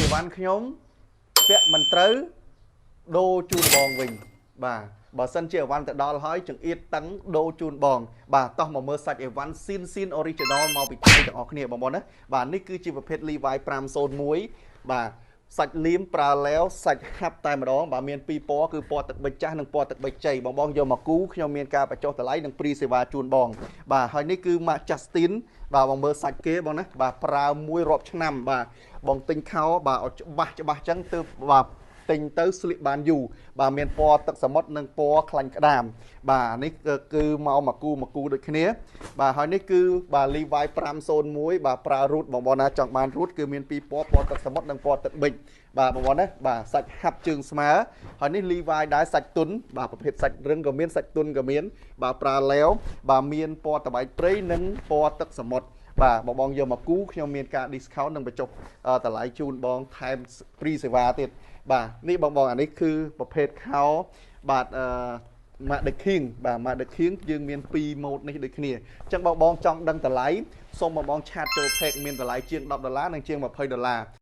អីវ៉ាន់ខ្ញុំពាក់មិនត្រូវដូរជូនបងវិញបាទបើសិនជាអីវ៉ាន់ទៅដល់ហើយចង្អៀតតឹងដូរជូនបងបាទតោះមកមើលសាច់អីវ៉ាន់ស៊ីនស៊ីន original មកពីថៃទាំងអស់គ្នាបងប្អូនណាបាទនេះគឺជាប្រភេទ Levi 501បាទសាច់លៀមប្រើលែវសាច់ហាប់តែម្ដងបាទមានពីរពណ៌គឺពណ៌ទឹកប៊ិចចាស់និងពណ៌ទឹកប៊ិចជ័យបងបងយកមកគូខ្ញុំមានការបញ្ចុះតម្លៃនិងព្រីសេវាជូនបងបាទហើយនេះគឺម៉ាក Justin បាទបងមើលសាច់គេបងណាបាទប្រើមួយរាប់ឆ្នាំបាទបងទិញខោបាទឲ្យច្បាស់ច្បាស់ចឹងទើបបាទទិញទៅស្លៀកបានយូរបាទមានពណ៌ទឹកសមុទ្រនិងពណ៌ខ្លាញ់ក្តាមបាទនេះគឺមកមកគូមកគូដូចគ្នាបាទហើយនេះគឺបាទ Levi 501បាទប្រើរូតបងប្អូនណាចង់បានរូតគឺមានពីរពណ៌ពណ៌ទឹកសមុទ្រនិងពណ៌ទឹកប៊ិចបាទបងប្អូនណាបាទសាច់ហាប់ជើងស្មើហើយនេះ Levi ដែរសាច់ទុនបាទប្រភេទសាច់រឹងក៏មានសាច់ទុនក៏មានបាទប្រើលែវបាទមានពណ៌តបែកព្រៃនិងពណ៌ទឹកសមុទ្របាទបងបងយកមកគូខ្ញុំមានការ discount និងបញ្ចុះតម្លៃជូនបងថែមព្រីសេវាទៀតបាទនេះបងបងអានេះគឺប្រភេទខោបាទអឺ ម៉ាក The King បាទម៉ាក The King យើងមាន2ម៉ូដនេះដូចគ្នាអញ្ចឹងបងបងចង់ដឹងតម្លៃសូមបងបង chat ចូល page មានតម្លៃជាង10ដុល្លារនិងជាង20ដុល្លារ។